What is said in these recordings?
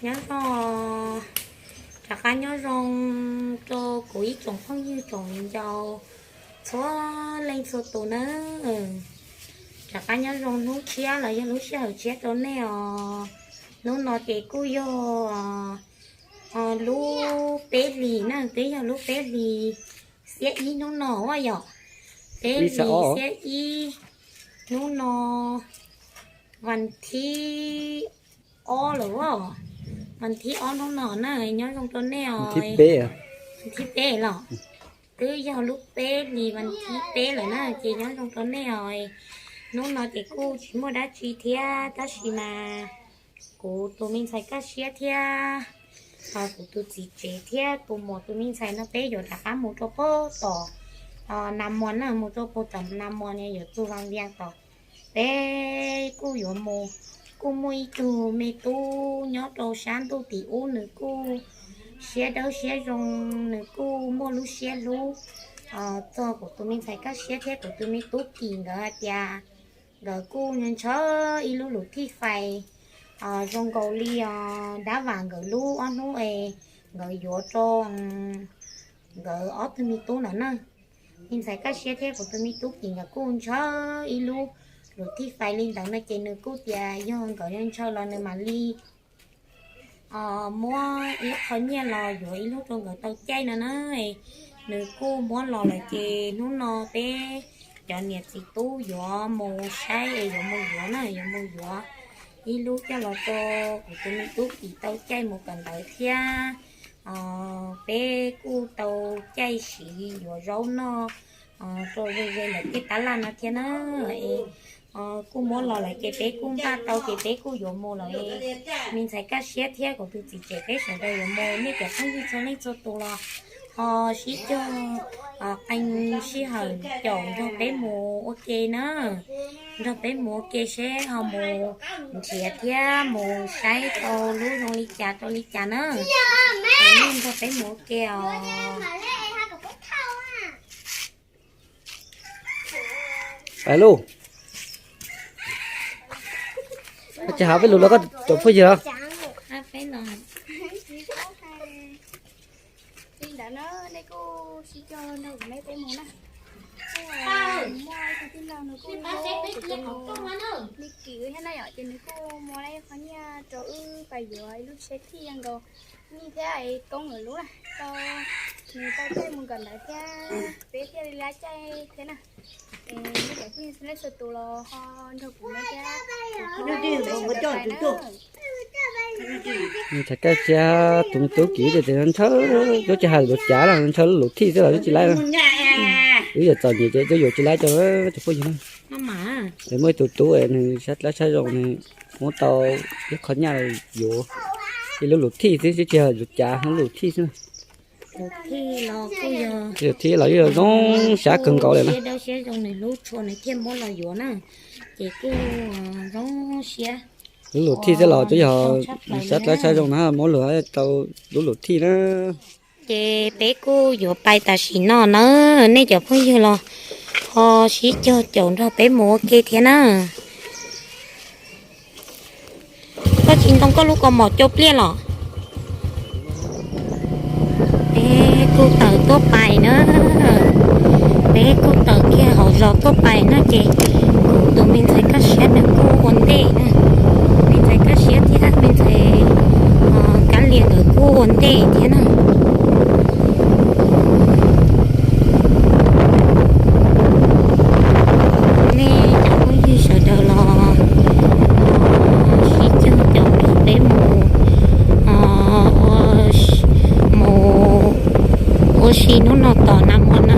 Nyob zoo, rov qab nyob zoo rau kuv ib tsoom phooj ywg tsoom viv ncaus txhua leej txhua tus nawb. Rov qab nyob zoo hnub tshiab los yog lub sij hawm tshiab rau nej os. Hnub no ces kuj yog lub peb hlis na, twb yog lub peb hlis xiab ib hnub no a yom. Peb hlis xiab ib hnub no, vas thib ob lawm a, vas thib ob hnub no na, nyob zoo rau nej os. Vas thib peb los, twb yog lub peb hlis vas thib peb lawm na, ces nyob zoo rau nej os. Hnub no ces kuj tsis muaj dab tsi thiab tab sis mas kuv tus me ntxhais Kaj Siab thiab kuv tus txiv tsev thiab tus muam tus me ntxhais no peb yuav rov qab mus rau pem tom Nas Muas na, mus rau pem tom Nas Muas no yuav txug Vaj Vias tom. Peb kuj yuav mus, kuj muaj ib tug me tub nyob rau sab ntuj tim ub, nws kuj siab dawb siab zoo, nws kuj muaj lub siab hlub txog kuv tus me ntxhais Kaj Siab thiab kuv tus me tub Kim nkawd hais tias nkawd kuj ntshaw ib lub luv thij fais zoo nkaus li dab vam nkawd lub ob hnub es nkawd yuav rau nkawd ob tug me tub ntawd na. Me ntxhais Kaj Siab thiab kuv tus me tub Kim nkawd kuj ntshaw ib lub luv thij fais li ntawd no ces nws kuj tias yog nkawd ntshaw los nws mam li muab ib qho nyiaj los yuav ib lub rau nkawd tau caij no na. Nws kuj muab los lawm ces hnub no peb cov niam txiv tub yuav mus saib es yuav mus yuav na, yuav mus yuav ib lub coj los rau kuv tus me tub Kim tau caij mus kawm ntawv thiab peb kuj tau caij siv yuav zaub noj rau ze ze ntawm tej tab laj no thiab na. Es kuj muab los lawm ces peb kuj npaj tau ces peb kuj yuav mus lawm. Me ntxhais Kaj Siab thiab kuv tus txiv tsev peb sawv daws yuav mus, nej cov phooj ywg txhua leej txhua tus los ho sib cog qee sij hawm caum nrog peb mus ua ke na, nrog peb mus ua ke seb ho mus nrhiav thiab mus saib tau lub zoo li cas rau li cas na. Nej nrog peb mus ua ke os. Pais lauj, tsis hais peb lus los koj cov phooj ywg los. Li ntawd na, nej kuj sib cog nrog kuv neb peb mus na. Kuj muaj ib tug tij laug nws kuj hu kuv tus me kiv thiab na yom, ces nws kuj muab ib qho nyiaj rau wb pais yuav ib lub tsheb thij nkaus nyiaj thiab es koob lawm lub na, rau nws tau caij mus kawm ntawv thiab peb thiaj li lab caij thiab na. Es nej cov phooj ywg txhua leej txhua tus los ho nrog kuv neb thiab kuv kuj sawv daws pais na. Ntxhais Kaj Siab tus me tub Kim tias ntshaw, twb tsis hais lus cav los ntshaw lub luv thij xwb los twb tsis laib. Wb yog txom nyem ces twb yuav tsis laib cov, cov phooj ywg na. Es muaj ib tug tub nws sab dawb sab zoo nws muab tau ib qho nyiaj yuav ib lub luv thij xwb, twb tsis hais lus cav, lub luv thij xwb. Lub luv thij los yog zoo siab kawg nkaus li na. Siab dawb siab zoo nws hlub tshua nws thiaj muab los yuav na, ces kuj zoo siab. Lub luv thij xwb los twb yog nws sab dawb sab zoo na muab luag tau lub luv thij na. Ces peb kuj yuav pais tam sim no na, nej cov phooj ywg los ho sib cog caum nrog peb mus ua ke thiab na. Koj tsis ntoo koj lub kaus mom cau pliaj los? Peb kuj tawm tuaj pais na, peb kuj tawm kiag hauv zos tuaj pais na ces kuv tus me ntxhais Kaj Siab nws kuj ua ntej na, me ntxhais Kaj Siab thiab me ntxhais Kab Lias nkawd kuj ua ntej thiab na. Nej cov phooj ywg sawv daws los sib cog caum nrog peb mus, mus ua si hnub no tom Nas Muas na.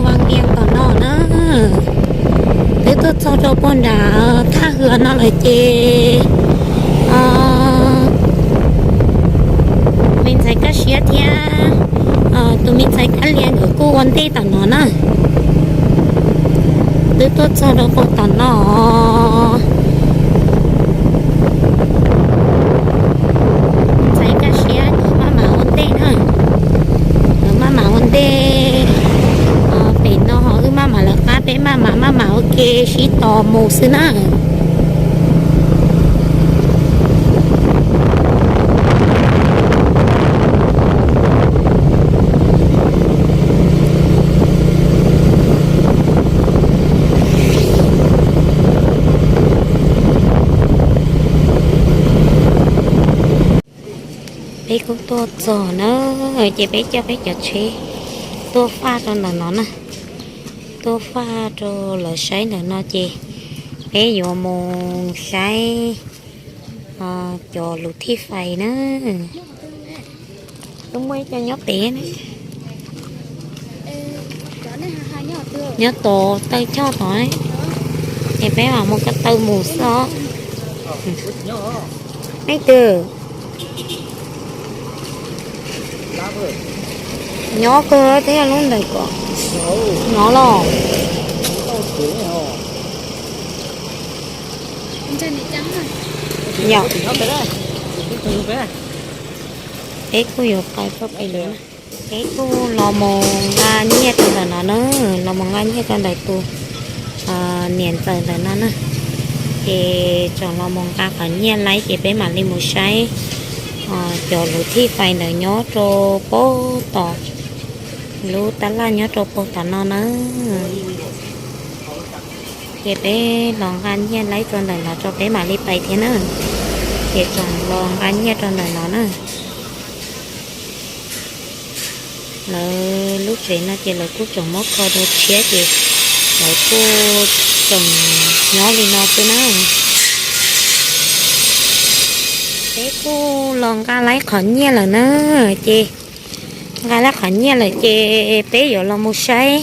Vaj Viaj tom no na, twb tuaj txog rau puag nram thaj hwm no lawm ces me ntxhais Kaj Siab thiab tus me ntxhais Kab Lia nkawd kuj ua ntej tom no na. Twb tuaj txog rau puag tom no. Ntxhais Kaj Siab nkawd maj mam ua ntej na, nkawd maj mam ua ntej. Pem no ho wb maj mam lawv qab, peb maj mam maj mam ua ke sib tos mus xwb na. Peb kuj tuaj txog na, ces peb coj peb cov tsheb tuaj faj rau ntawm no na, tuaj faj rau lawv saib ntawm no ces peb yuav mus saib cov lus thij fais na. Twb muaj ib co nyob pem, nyob tod taw choj tod, ces peb mam mus ko taw mus xwb os. Leej twg nyob kawg thiab lub ntawm ko, no los. Peb kuj yuav pais rau pem lawm na. Peb kuj los mus nqa nyiaj rau ntawm no na, los mus nqa nyiaj rau ntawm tus niam ntxawm ntawm no na. Ces tseem los mus nqa qhov nyiaj laib ces peb mam li mus saib cov lus thij fais ntawd nyob rau puag tom, lub tab laj nyob rau puag tom no na. Ces peb los nqa nyiaj laib rau ntawm no rau peb mam li pais thiab na. Ces tseem los nqa nyiaj rau ntawm no na. Lawv lub tsev no ces lawv kuj tseem muab kho dua tshiab ces lawv kuj tseem nyob li no xwb na. Peb kuj los nqa laib qhov nyiaj lawm na, ces nqa laib qhov nyiaj lawm ces peb yuav los mus saib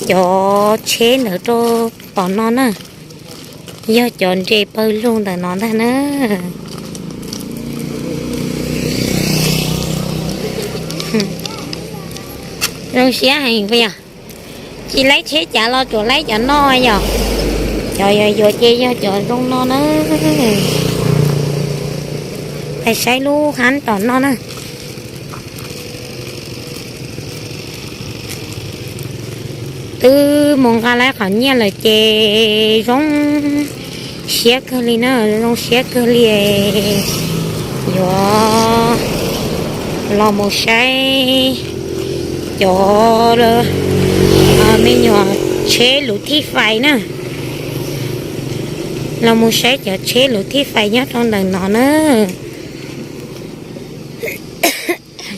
cov tsheb ntawd rau tom no na, yog cov nres pawg lug ntawm no ntag na. Zoo siab heev puas yog? Tsis laib tsheb cav los tsuas laib cov no yog, cov yuav yuav ces yog cov zoo no na. Pais saib lub hab tom no na. Twb mus nqa laib qhov nyiaj lawm ces zoo siab kawg li na, zoo siab kawg li. Yuav los mus saib cov me nyuam tsheb lus thij fais na, los mus saib cov tsheb lus thij fais nyob rau ntawm no na.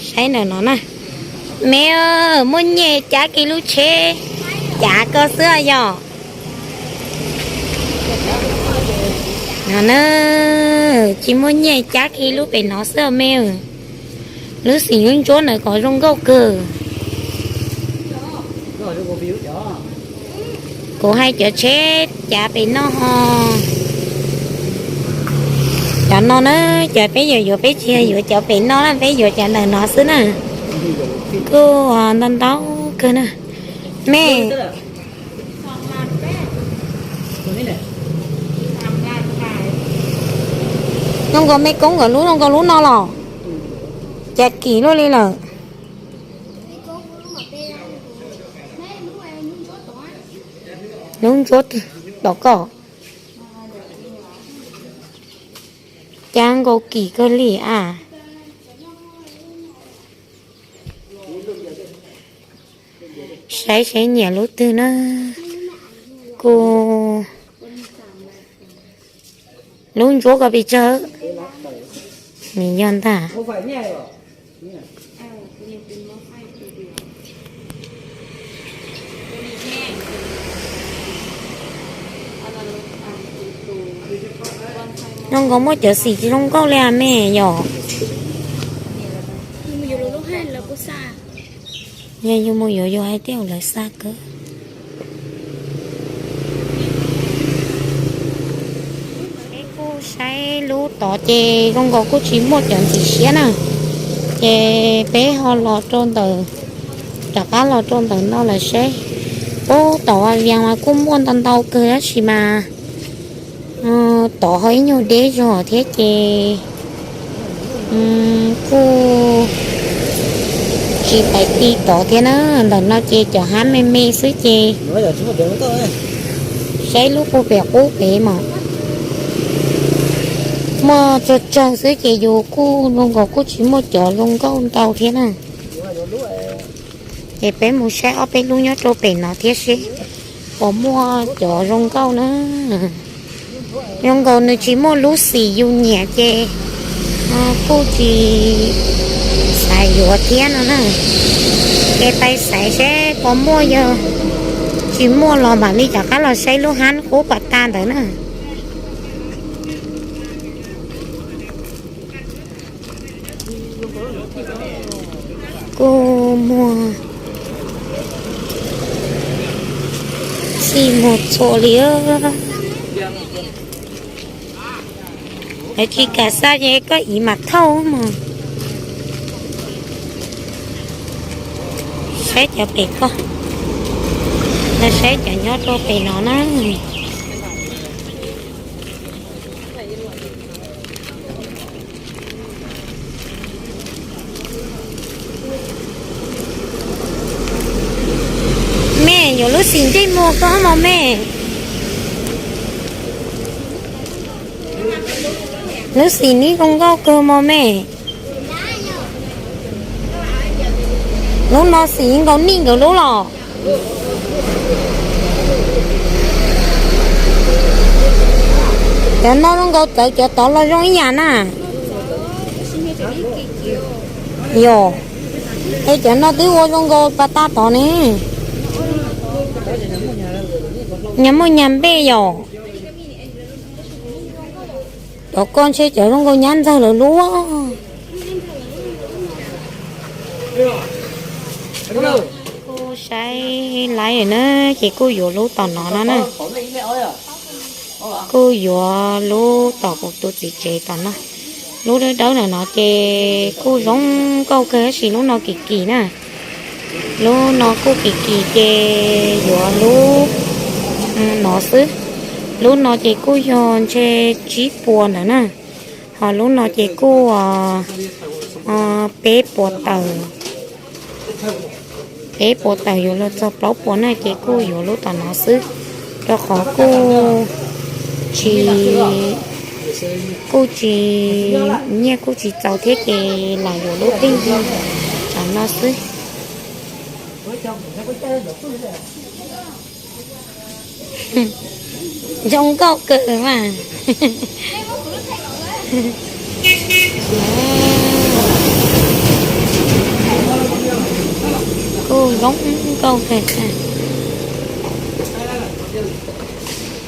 Saib ntawm no na. Me, muaj nyiaj cab kiag lub tsheb cav ko xwb yog? No na, tsis muaj nyiaj cab kiag lub pem no xwb me. Lub xim ntsuab ntawd kom zoo nkauj kawg. Kuv hais cov tsheb cav pem no ho, cov no na, cov peb yuav yuav peb tsis yuav cov pem no na, peb yuav cov ntawm no xwb na. Kuj ntau ntau kawg na. Me, zoo nkaus me koob nkawd lub, zoo nkaus lub no los? Cas kim luaj li lawm. Lub ntsuab tom koj. Cas nkaus kim kawg li a. Saib seb nyiam lub twg na. Kuj lub ntsuab ko pes tsawg? Nws yog ntag. Zoo nkaus muaj cov xim tsis zoo nkauj li a me yom. Yog yus mus yuav yus hais tias lawv xa kawg. Peb kuj saib lub tod ces zoo nkaus kuj tsis muaj cov ntxim siab na. Ces peb ho los rau ntawm, rov qab los rau ntawm no lawm seb. Pub tom Vaj Vias mas kuj muaj ntau ntau kawg tab sis mas tod ho ib nyuag deb zog thiab ces kuj tsis pais ti tod thiab na. Ntawm no ces cov hab me me xwb ces saib lub puag pem qub pem mas muaj tsawg tsawg xwb ces yus kuj zoo nkaus kuj tsis muaj cov zoo nkauj ntau thiab na. Ces peb mus saib ob peb lub nyob rau pem no thiab seb puas muaj cov zoo nkauj na. Zoo nkaus nws tsis muaj lub xim yus nyiam ces kuj tsis xav yuav thiab no na. Ces pais xaiv seb puas muaj, yog tsis muaj los mam li rov qab los saib lub hab qub pas tag ntawd na. Kuj muag txij muag txhua li. Lawv tsis kam xa ces koj ib mam thauj mog. Saib cov pem ko, los saib cov nyob rau pem no na. Mej, yuav lub xim ntsej muag ko mog mej. Lub xim nib zoo nkauj kawg mog mej. Lub no xim nkaus nij nkawd lub los. Cov no zoo nkaus txawv cov tod los zoo ib yam na. Yog, es cov no twb ua zoo nkaus pas tag tod ne. Nyag muaj nyag npej yom. Cov ko ntshe cov zoo nkaus nyab ntxawg lawv lub. Kuj saib laib na, ces kuj yuav lub tom no no na. Kuj yuav lub tom kuv tus txiv tsev tom no. Lub dawb dawb ntawm no ces kuj zoo nkauj kawg tab sis lub no kim kim na. Lub no kuj kim kim ces yuav lub no xwb. Lub no ces kuj yog ntshe tsib puas ntawd na. Ho lub no ces kuj peb puas tawm, peb puas tawm yuav luag txog plaub puas na ces kuj yuav lub tom no xwb. Rau qhov kuj tsis, kuj tsis, nyiaj kuj tsis txaus thiab ces lam yuav lub pheej yig tom no xwb. Zoo nkauj kawg mas. Kuj zoo nkauj kawg.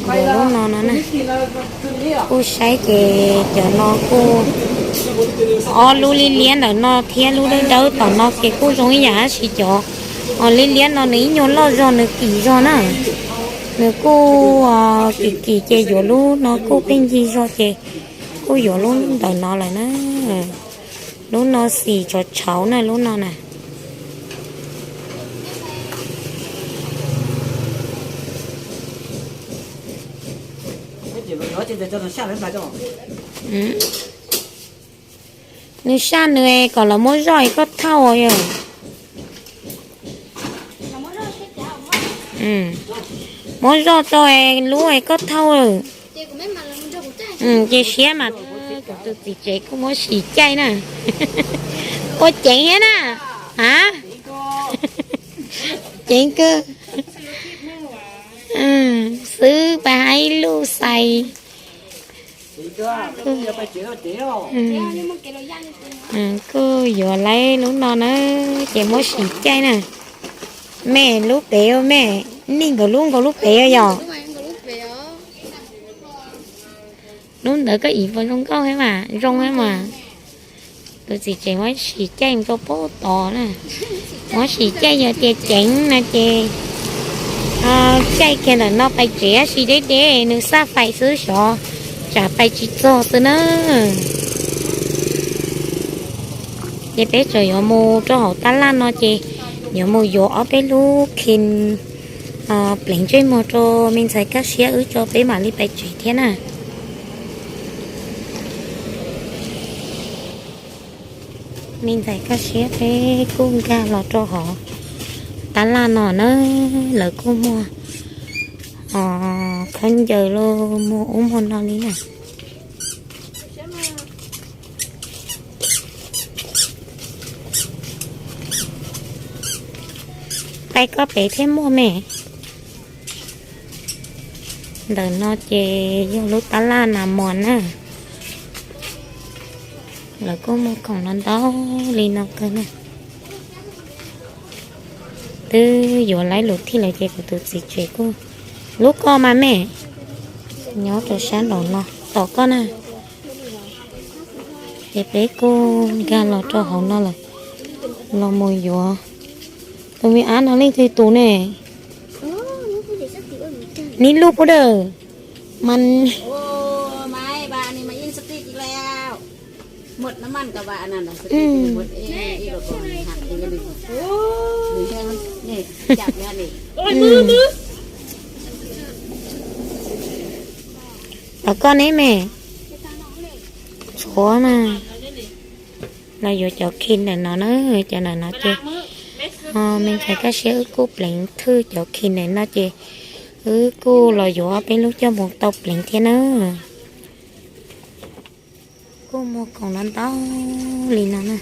Lub no no na, kuj saib ces cov no kuj, ob lub liab liab ntawm no thiab lub dawb dawb tom no ces kuj zoo ib yam tab sis cov liab liab no nws ib nyuag loj zog nws kim zog na. Nws kuj kim kim ces yuav lub no kuj pheej yig zog ces kuj yuav lub ntawm no lawm na. Lub no xim tshauv tshauv na lub no na. Nws saj nws es kom lawv muab zoj es koj thauj yog. Muab zoj rau es lub es koj thauj. Ces siab mas, kuv tus txiv tsev kuj muab sim caij na. Ua ceev thiab na. A, ceev kawg. Xwb pab hais lub xais. Kuj yuav lawm lub no na, ces muab sim caij na. Mej lub pem, mej nij nkawd lub nkaus lub pem yog. Lub ntawd koj ib puas zoo nkauj thiab mas, zoo thiab mas. Tus txiv tsev muab sim caij rau pem tod na. Muab sim caij yog tias ceev no ces caij kiag ntawm no pais tsev, tab sis deb deb nws xaj fais xwb xyov tsam pais tsis txog xwb na. Ces peb tseem yuav mus rau hauv tab laj no ces yuav mus yuav ob peb lub khin pleev ntsej muag rau me ntxhais Kaj Siab wb tso peb mam li pais tsev thiab na. Me ntxhais Kaj Siab peb kuj nkag los rau hauv tab laj no na, lawv kuj muag khawb ncaws los muag ub muag no li na. Pais koj pem thiab muaj me. Ntawm no ces yog lub tab laj Nas Mos na. Lawv kuj muag khoom no ntau li no kawg na. Twb yuav laib lus thij lawm ces kuv tus txiv tsev kuj, lub koj mas me, nyob rau sab nraum no tom koj na. Ces peb kuj nkag los rau hauv no lawm, los mus yuav. Tus me ab no leej twg tus ne? Nib lub pub dawm mas. Tom koj neb me. Tshuav na. Los yuav cov khin ntawm no na, cov ntawm no ces me ntxhais Kaj Siab wb kuj pleev thwj cov khin ntawm no ces wb kuj los yuav ob peb lub coj mus tau pleev thiab na. Kuj muag khoom no ntau li no na.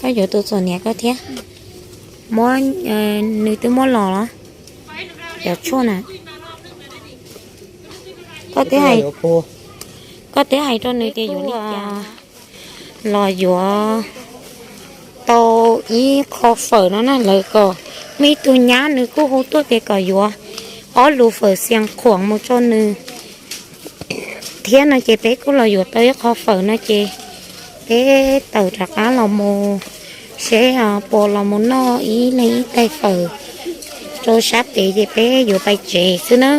Koj yuav tus txom nyem koj thiab. Muab, nws twb muab los los. Cov tshuaj na. Koj twb hais, koj twb hais rau nws tias yuav li cas. Los yuav tau ib qho fawm no na, lawv kom muaj ib tug nyab nws kuj hu tuaj tias kom yuav ob lus fawm xias khuam mus rau nws thiab no ces peb kuj los yuav tau ib qho fawm no ces peb tawm rov qab los mus seb puas los mus noj ib leeg ib tais fawm rau sab pem ces peb yuav pais tsev xwb na.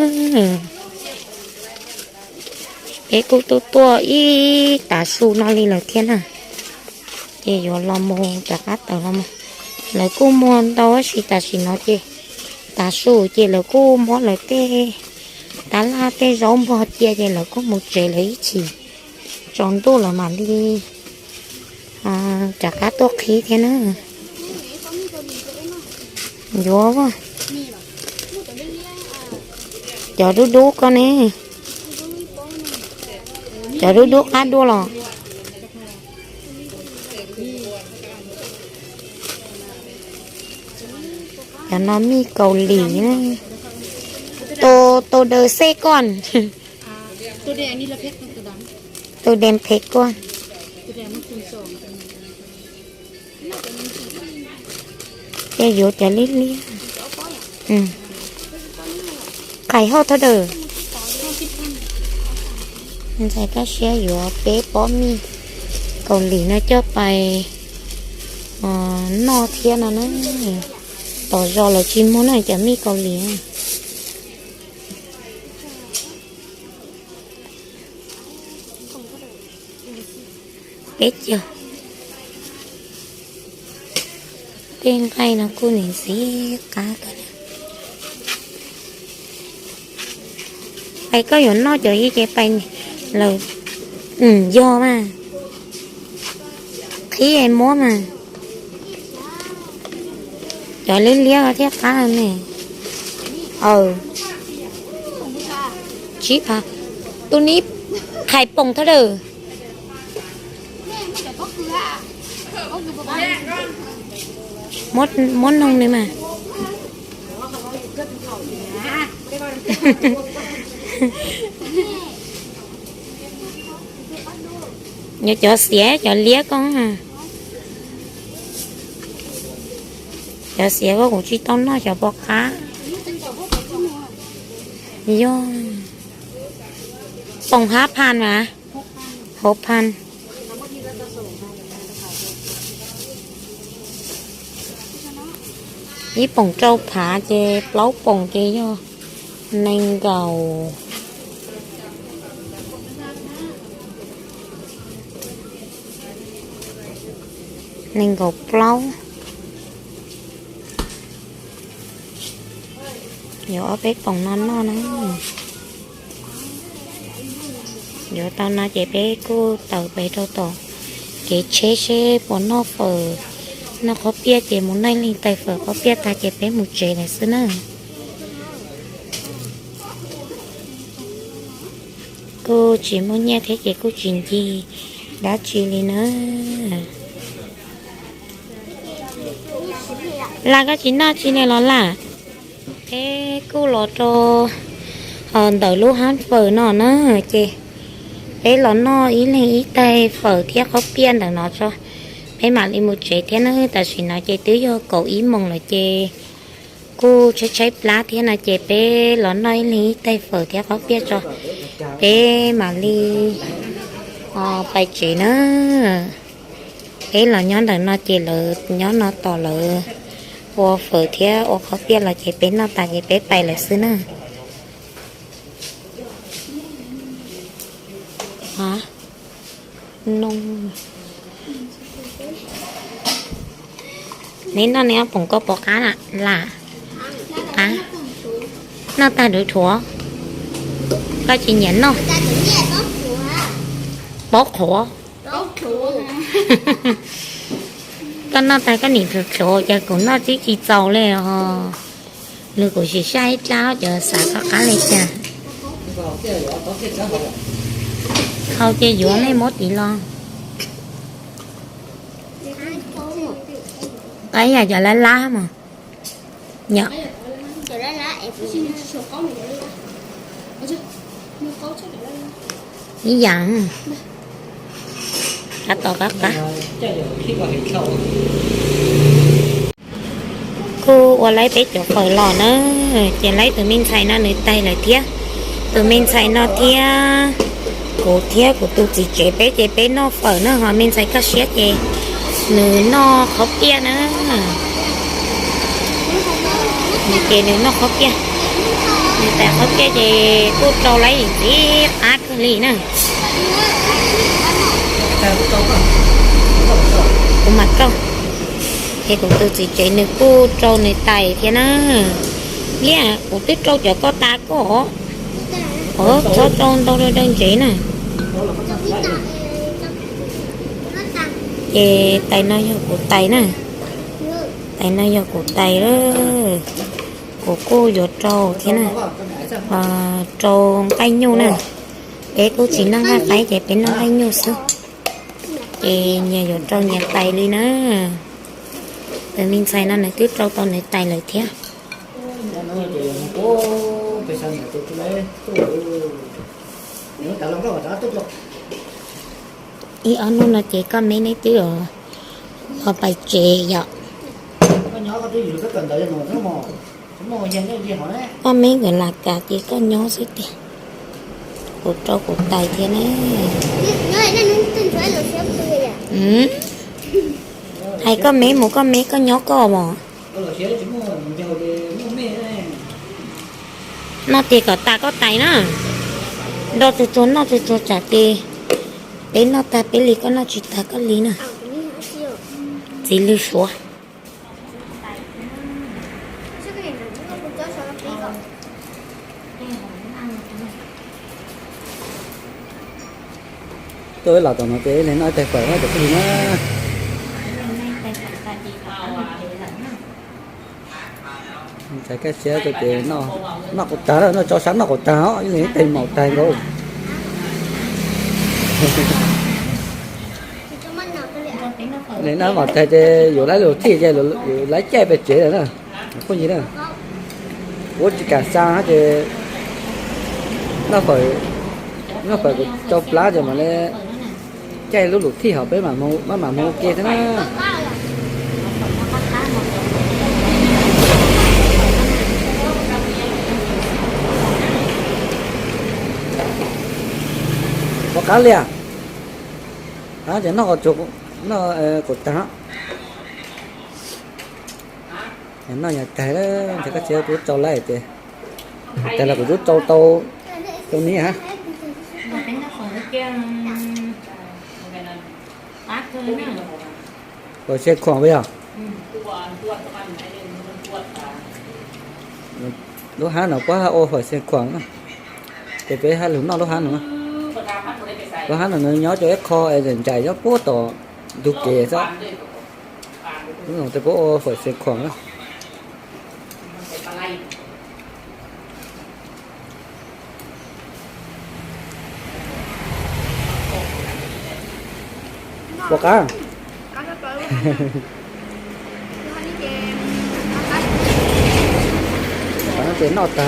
Peb kuj tuaj tuaj ib tav su no li lawm thiab na. Ces yuav los mus rov qab tawm los mus. Lawv kuj muag ntau tab sis tam sim no ces tav su ces lawv kuj muab lawv tej tab laj tej zaub npog cia ces lawv kuj mus tsev lawv ib chim. Tsaus ntuj lawv mam li rov qab tuaj qhib thiab na. Yuav, cov dub dub koj ne, cov dub dub qab dua los. Cov no mij Kaus Lim, tô tô đờ xê con, tô đen phe con. Ces yuav cov liab liab. Qais hauj thawj dawm. Ntxhais Kaj Siab yuav peb pob mij Kaus Lim no coj pais noj thiab no na. Tom zos lawv tsis muag na cov mij Kaus Lim. Peb caug. Tej nqaij no kuj ntxim ntxim qab kawg. Pais koj yuav noj cov ib ces pais lawm. Yog mas, qhib muab mas. Cov liab liab thiaj qab ne. Aw, tsib phav. Tus nib qhais poom thawj dawm. Muab noog li mas. Yog cov xiav cov liab koj. Cov xiav koj kuv tsis tau noj, cov pom qab. Yog poom hab phan mas, hauv phan. Ib poom rau phav ces plaub poom ces yog nees nkaum, nees nkaum plaub. Yuav ob peb poom no noj na. Yuav tau no ces peb kuj tawm pem rau tom kev tsheb seb puas noj fawm, noj qhob piaj ces mus noj ib leeg tais fawm qhob piaj tag ces peb mus tsev lawm xwb na. Kuj tsis muaj nyiaj thiab ces kuj tsis ncig dab tsi li na. Laj, koj tsis noj tsi li los Laj? Peb kuj los rau ntawm lub hab fawm no na, ces peb los noj ib leeg ib tais fawm thiab qhob piaj ntawm no tso, peb mam li mus tsev thiab na. Tam sim no ces twb yog kaum ib moos lawm ces kuj tshaib tshaib plab thiab no ces peb los noj ib leeg ib tais fawm thiab qhob piaj tso, peb mam li pais tsev na. Peb los nyob ntawm no ces lawv nyob no tos lawv ua fawm thiab ua qhob piaj los ces peb noj tas ces peb pais lawm xwb na. Neb noj neb ob poom koj pov qab na, Laj? Qab. Noj tag dhuav dhuav, koj tsis nyiam noj. Pob qhuav. Koj noj tag koj nim dhuav dhuav, cas kuv noj twb tsis txaus li os. Nws kuv sim saib ib dlaab cov xav koj qab li cas. Hau ces yuav nej muab tid los. Qab yam cov lab lab mas. Yom. Ib yam. Qab tom qab qab. Kuj ua laib peb cov fawm los na, ces laib tus me ntxhais no nws tais lawm thiab. Tus me ntxhais no thiab kuv thiab kuv tus txiv tsev peb ces peb noj fawm na, ho me ntxhais kaj siab ces nws noj qhob piaj na. Nws ces nws noj qhob piaj, nws tais qhob piaj ces kuj rau laib ntxim qab kawg li na. Kuv mam rau, ces kuv tus txiv tsev nws kuj rau nws tais thiab na. Liaj, kuv twb rau cov koj tas koj os. Txhob rau ntau daw ntsev na. Ces tais no yog kuv tais na. Tais no yog kuv tais, kuv kuj yuav rau thiab na. Rau nqaij nyuj na. Peb kuj tsis noj nqaij qaib ces peb noj nqaij nyuj xwb. Ces nyias yuav rau nyias tais li na. Tus me ntxhais no nws twb rau tau nws tais lawm thiab. Ib ob hnub no ces koj me neb twb los pais tsev yom. Koj me nkawd lam kam ces koj nyob xwb tiag. Kuv rau kuv tais thiab ne. Hais koj me mus koj me, koj nyob koj mos. Noj tiag kom tas koj tais na. Nrog tsuag tsuag noj tsuag tsuag tsam ces peb noj tag peb li, koj noj tsis tas koj li na. Txiv lwg suav. Tuaj ib los tom no ces ib leeg noj ib tais fawm na cov phooj ywg na. Ntxhais Kaj Siab ces noj, noj qus tag lawm, noj tsau sab noj qus tag os, ib leeg ib tais maum tag nkaus. Noj maum tag ces yuav laib lus thij ces yuav laib caij pem tsev lawm na. Phooj ywg na, kuv tsis kam xa ces noj fawm, noj fawm kuv tsau plab ces mam li caij lub lus thij hos peb maj mam mus ua ke thiab na. Qab li a. Ces noj, noj kuv tag. Noj yog tag, ces koj tsis pub tsau lawm ces, tag los kuv twb tsau tau, tsau ni ha. Phom xia khuam yog lub hab no puab ua phom xia khuam, ces peb hab lug noj lub hab no. Lub hab no nws nyob rau ib qho es ntsais nyob puag tom ntug kev xwb. Lub no puab ua phom xia khuam. Puas qab? Ces noj tag.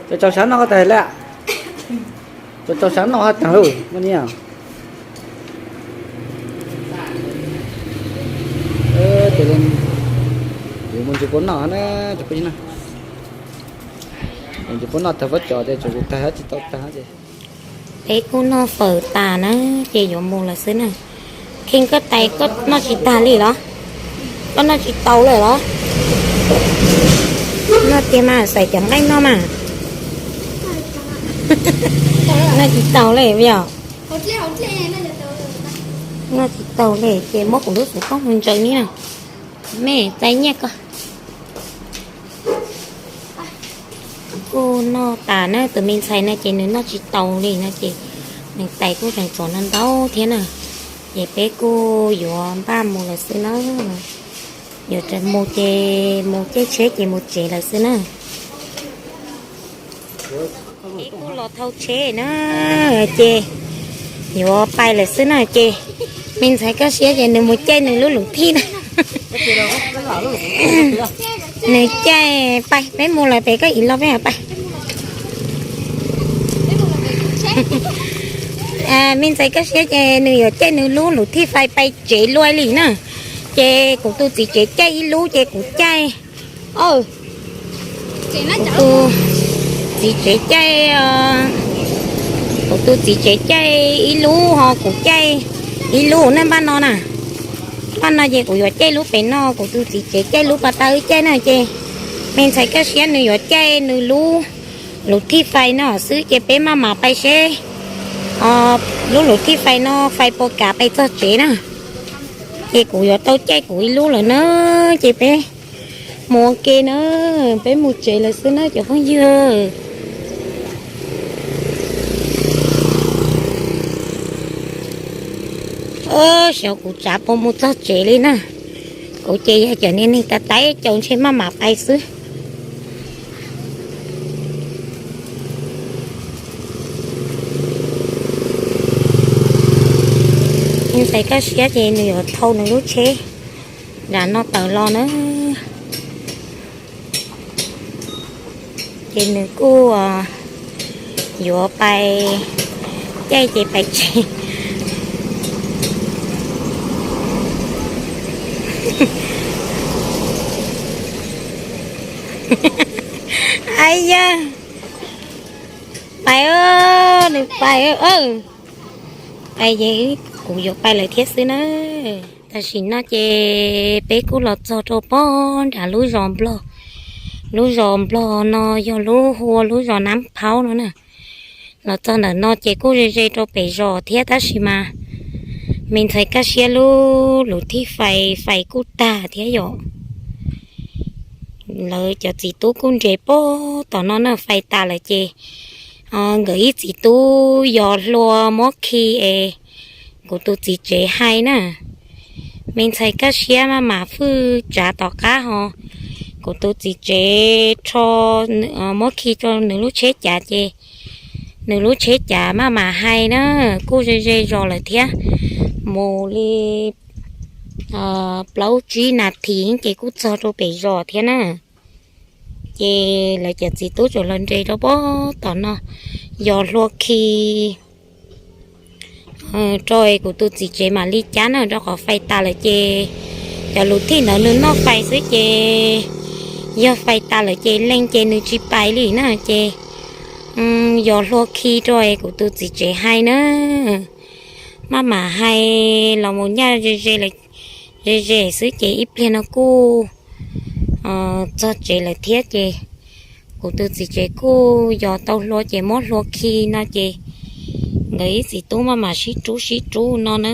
Tau tau sab noj tag lawm. Tau tau sab noj hab tag lauj, muaj nyiaj. Ces yuav mus ntsis puab noj na, ntsis puab noj tag, puab cov ces tseem kuv tag hab tsis tau tag ces. Peb kuj noj fawm tas na, ces yuav mus lawm xwb na. Kheej, koj tais koj noj tsis tag li los? Koj noj tsis tau lawm los? Noj tiag mas, xaiv cov nqaij noj mas. Noj tsis tau li os. Noj tsis tau li ces muab kuv lub xov tooj mus ntsaws ni na. Mej, txais nyiaj koj. Kuj noj tas na, tus me ntxhais no ces nws noj tsis tau li no ces nws tais kuj tseem txom ntau ntau thiab na. Ces peb kuj yuav npaj mus lawm xwb na. Yuav mus ces mus caij tsheb ces mus tsev lawm xwb na. Peb kuj los thauj tsheb na, ces yuav pais lawm xwb na ces me ntxhais Kaj Siab ces nws mus caij nws lub luv thij na. Nws caij, pais peb mus lawm pem koj ib los peb pais. Me ntxhais Kaj Siab ces nws yuav caij nws lub luv thij fais pais tsev luaj li na. Ces kuv tus txiv tsev caij ib lub ces kuv caij, kuv tus txiv tsev caij, kuv tus txiv tsev caij ib lub ho kuv caij ib lub na. Npaj no na, npaj no ces kuv yuav caij lub pem no, kuv tus txiv tsev caij lub pas tas wb caij na ces me ntxhais Kaj Siab nws yuav caij nws lub luv thij fais no xwb ces peb maj mam pais seb lub luv thij fais no fais puas kam pais txog tsev na. Ces kuv yuav tau caij kuv ib lub lawm na, ces peb mus ua ke na, peb mus tsev lawm xwb na cov phooj ywg. Xyov kuv tsav puas mus txog tsev li na. Kuv ces yog cov niag neeg tas tas caus ntshe maj mam pais xwb. Me ntxhais Kaj Siab ces nws yuav thau nws lub tsheb nram no tawm los na. Ces nws kuj yuav pais caij ces pais tsev. Ai yawg, pais, nws pais, pais ces kuv yuav pais lawm thiab xwb na. Tam sim no ces peb kuj los txog rau pob nram lub zos Nplog. Lub zos Nplog no yog lub hu ua lub zos Nab Phaub no na. Los txog ntawm no ces kuj ze ze rau pem zos thiab tab sis mas me ntxhais Kaj Siab lub luv thij fais fais kuj tag thiab yom. Lawv cov txiv tub kuj nres pob tom no na, fais tas lawm ces nkawd ib txiv tub yos hlua muab khi es kuv tus txiv tsev hais na. Me ntxhais Kaj Siab maj mam hwj tsav tom qab ho kuv tus txiv tsev rho muab khi rau nws lub tsheb cav ces nws lub tsheb cav maj mam hais na, kuj ze ze zos lawm thiab. Mus li plaub tsib nas this ces kuj txog rau pem zos thiab na. Ces lawv cov txiv tub tsuas los nres rau pob tom no, yos hlua khi rau kuv tus txiv tsev mam li cab na, rau qhov fais tas lawm ces cov luv thij ntawd nws noj fais xwb ces Yog fais tas lawm ces leej ces nws tsis pais li na ces yog hlua khi rau kuv tus txiv tsev hais na. Maj mam hais los mus nyaj ze ze ze ze xwb ces ib pliag no kuj txog tsev lawm thiab ces kuv tus txiv tsev kuj yog tau hlua ces muab hlua khi no ces nkawd ib txiv tub maj mam sib rub sib rub no na.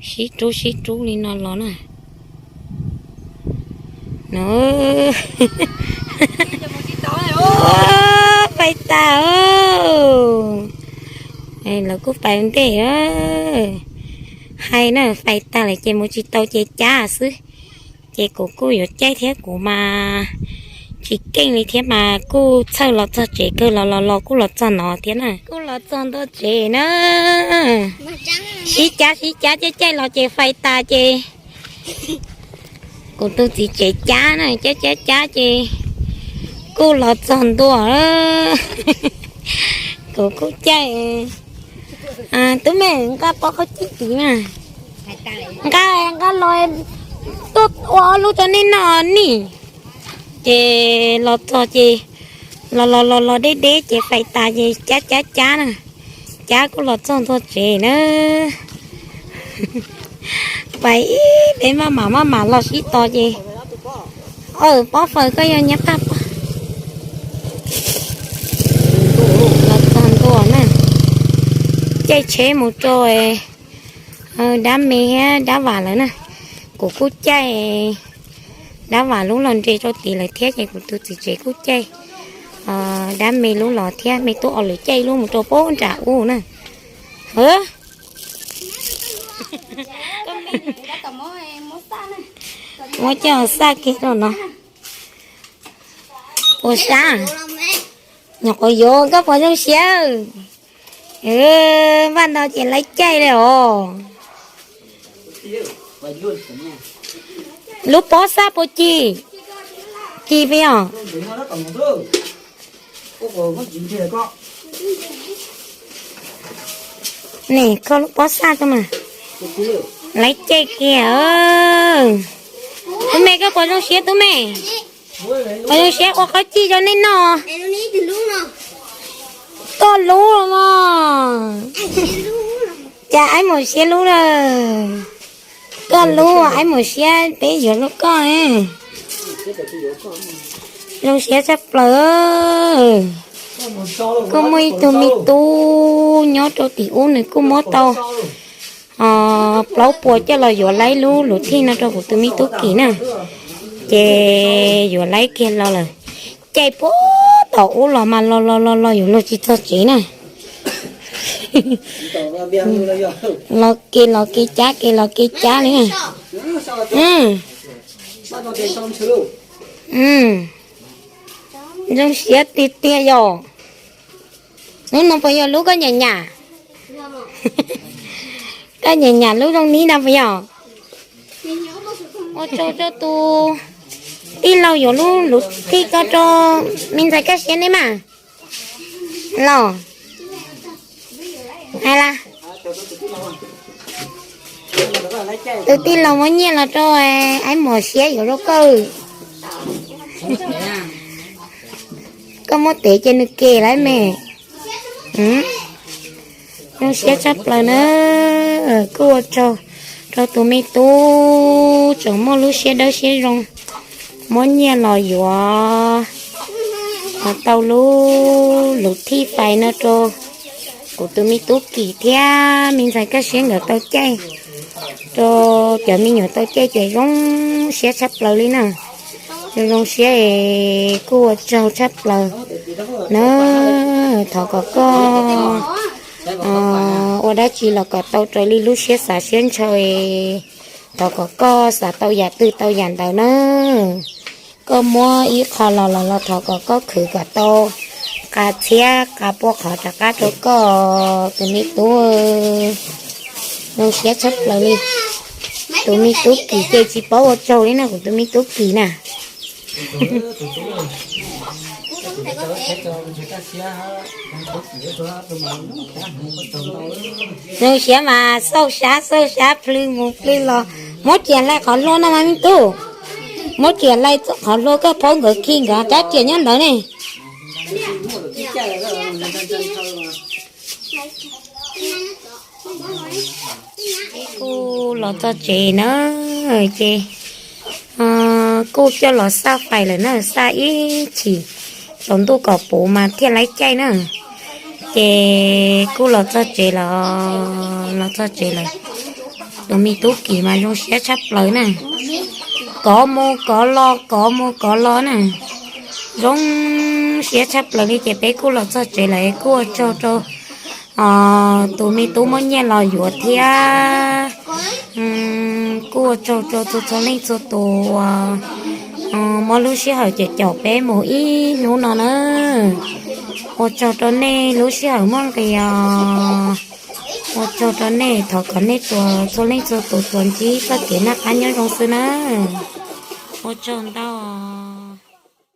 Sib rub sib rub li no los na. Fais tas, lawv kuj pais ntej. Hais na, fais tas lawm ces mus tsis tau ces cab xwb. Ces kuv kuj yuav caij thiab, kuv mas tsis keej li thiab mas kuj txhawj los txog tsev kawg, los los los kuj los txog no thiab na, kuj los txog ntua tsev na. Sib cab sib cab caij caij los ces fais tas ces kuv tus txiv tsev cab na, cab cab cab ces kuj los txog ntua. Kuv kuj caij. Tub me, nqa pob qhaub cij tid na. Nqa, nqa los tuaj ua ob lub rau nej noj ni. Ces los txog ces los los los los deb deb ces fais tas ces cab cab cab na, cab kuj los txog ntua tsev na. Fais ib peb maj mam maj mam los sib tos ces, aw, pob faws koj yog nyob qab pob. Los txog ntua na, caij tsheb mus rau dab me thiab dab vam lawm na. Kuv kuj caij dab vam lub los nres rau tid lawm thiab ces kuv tus txiv tsev kuj caij dab me lub los thiab, me tub ob lwm caij lub mus rau pob nram ub na. Muab coj xaj kiag rau no. Puas sab? Nyuam qhuav yuav, koj puas zoo siab? Npaj ntau ces lawv caij li os. Lub pob xaj puas ci? Ci peb os. Ne, koj lub pob xaj tuaj mas. Lawv caij kiag. Tub me, koj puas zoo siab tub me? Puas zoo siab ua qhaub cij rau nej noj? Koj lub los mas. Cas aib mus siab lub lawm. Koj lub aib mus siab peb yuav rau koj. Zoo siab tshaj plaws. Kuj muaj ib tug me tub nyob rau tim ub nws kuj muab tau plaub puas coj los yuav laib lub luv thij no rau kuv tus me tub Kim na. Ces yuav laib kiag los lawm. Caij puag tom ub los mas los los los los yuav luag tsis txog tsev na. Los kev los kev cab, kev los kev cab li. Zoo siab tiag tiag yom. Lub no puas yog lub koj nyam nyam? Koj nyam nyam lub zoo li no puas yog? Ua tsaug rau tus tij laug yuav lub luv thij ko rau me ntxhais Kaj Siab neb mas. Los hais las, tus tij laug muab nyiaj los rau aib mus siab yuav rau koj. Koj muab tev ces nws ke lawm me. Zoo siab tshaj plaws na. Kuj ua tsaug rau tus me tub tseem muaj lub siab dawb siab zoo, muab nyiaj los yuav tau lub luv thij fais no rau kuv tus me tub Kim thiab me ntxhais Kaj Siab nkawd tau caij, rau cov me nyuam tau caij ces zoo siab tshaj plaws li na. Zoo zoo siab es kuj ua tsaug tshaj plaws na. Thov kom koj ua dab tsi los kom tau raws li lub siab xav siab ntshaw es thov kom koj xav tau yam twg tau yam ntawd na. Koj muab ib qho los los los thov kom koj khwv kom tau qas txhiab qas pua qhov rov qab rau koj tus me tub. Zoo siab tshaj plaws li. Tus me tub Kim ces tsis paub ua tsaug li no, kuv tus me tub Kim na. Zoo siab mas xauj sab xauj sab plhws mus plhws los. Muab riam hlais qhov hlua no mas me tub. Muab riam laij txoj qhov hlua koj phaub nkawd khi nkawd cab riam nyob ntawd ne. Kuj los txog tsev na, ces kuj coj los xaj fais lawm na, xaj ib chim tsaus ntuj kom puv mas thiaj laib caij na. Ces kuj los txog tsev lawm, los txog tsev lawm. Tus me tub Kim mas zoo siab tshaj plaws na, kov mus kov los kov mus kov los na, zoo siab tshaj plaws li. Ces peb kuj los txog tsev lawm, kuj ua tsaug rau tus me tub muab nyiaj los yuav thiab. Kuj ua tsaug rau txhua txhua leej txhua tus uas muab lub sij hawm caum caum peb mus ib hnub no na. Ua tsaug rau nej lub sij hawm muaj nqis os. Ua tsaug rau nej, thov kom nej txhua leej txhua tus tsuas ntsib txoj kev noj qab nyob zoo xwb na. Ua tsaug ntau.